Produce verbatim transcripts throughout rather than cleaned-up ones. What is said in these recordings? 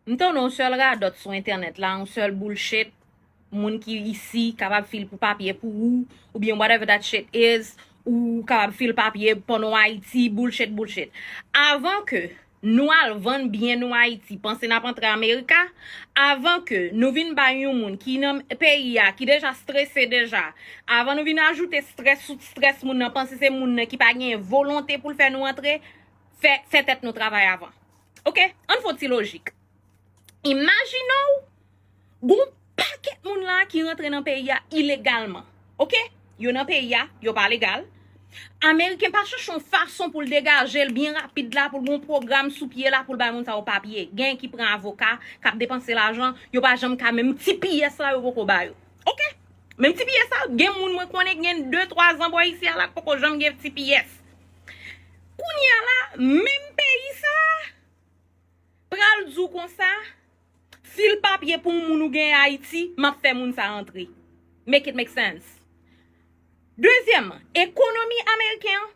M tande yon sèl radòt sou entènèt la, yon sèl bullshit, moun ki isi kapab fil pou papye pou ou, oubyen whatever that shit is, ou kapab fil papye pandan w Ayiti, bullshit, bullshit. Avan ke nou al vann byen nou Ayiti, panse n ap antre Amerika, avan ke nou vin bay yon moun ki nan peyi a, ki deja strese deja, avan nou vin ajoute strès sou strès moun nan, panse se moun nan ki pa gen volonte pou l fè nou antre, fè, fè tèt nou travay avan. Oke? Ann fè yon ti lojik. Imajine w, gon pakèt moun la ki rantre nan peyi a ilegalman. Oke? Yo nan peyi a, yo pa legal. Ameriken pa chèche yon fason pou l degaje l byen rapid la, pou l gon pwogram sou pye la, pou l bay moun sa yo papye. Gen ki pran avoka, k ap depanse lajan, yo pa janm ka menm ti pyès la, yo poko ba yo. Oke? Menm ti pyès la, gen moun mwen konnen ki gen de, twa zan bò isi a la, k poko janm gen ti pyès. Kounye a la, menm peyi sa a, pral di w konsa, fil papye pou yon moun ou gen Ayiti, m ap fè moun sa antre. Make it make sense. Dezyèmman, ekonomi ameriken an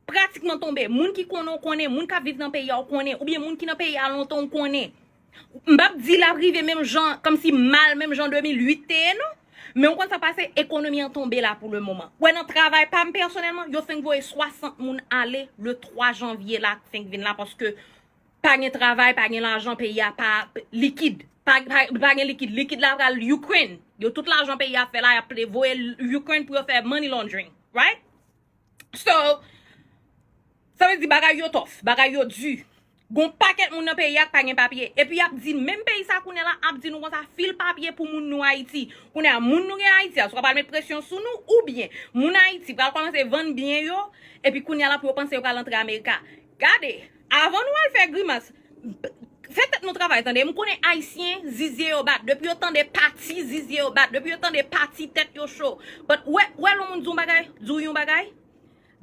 pratikman tonbe. Moun ki konnen w konnen, moun k ap viv nan peyi a w konnen, oubyen moun ki nan peyi a lontan w konnen. M p ap di l ap rive menm jan, kòmsi mal, menm jan de mil uit te ye, non. Men w konn sa k pase, ekonomi an tonbe la pou le moman. Wè, nan travay pa m pèsonèlman, yo fenk voye swasant moun ale le twa janvye la, k fenk vin la, paske pa gen travay, pa gen lajan, peyi a pa likid. Pa, pa, pa gen likid. Likid la pral Ukraine. Yo, tout lajan peyi a fè la, y ap voye Ukraine pou yo fè money laundering. Right? So, sa vle di bagay yo tough, bagay yo di. Gon pakèt moun nan peyi a k pa gen papye. Epi y ap di, menm peyi sa kounye a la, ap di nou konsa, fil papye pou moun nou Ayiti. Kounye a, moun nou gen Ayiti a, swa pral met presyon sou nou, oubyen moun Ayiti pral kòmanse vann byen yo, epi kounye a la pou yo panse yo pral antre Amerika. Gade, avan nou al fè grimas, fè tèt nou travay, tande. M konnen Ayisyen, zizye yo bat. Depi yo tande pati, zizye yo bat. Depi yo tande pati, tèt yo cho. But wè, wè lè moun di yon bagay, di w yon bagay,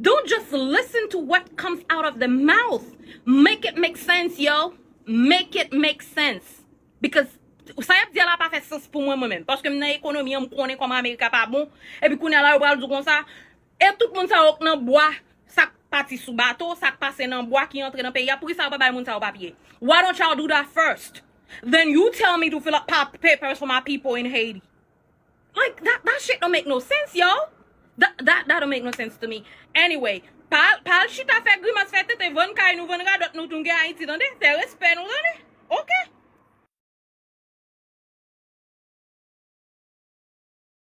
don't just listen to what comes out of the mouth. Make it make sense, yo. Make it make sense. Because sa y ap di a la pa fè sans pou mwen, mwen menm. Paske m nan ekonomi an, m konnen kòman Amerika pa bon. Epi kounye a la, yo pral di w konsa, e tout moun sa yo k nan bwa, sa k pati sou bato, sa k pase nan bwa ki antre nan peyi a, poukisa yo pa bay moun sa yo papye? Why don't y'all do that first? Then you tell me to fill up pa- papers for my people in Haiti. Like, that, that shit don't make no sense, yo. That, that, that don't make no sense to me. Anyway, pa, pa al chita fè grimas, fè tete, vann kay nou, vann radòt nou, nou gen Ayiti, tande? Fè respè nou, tande? Oke?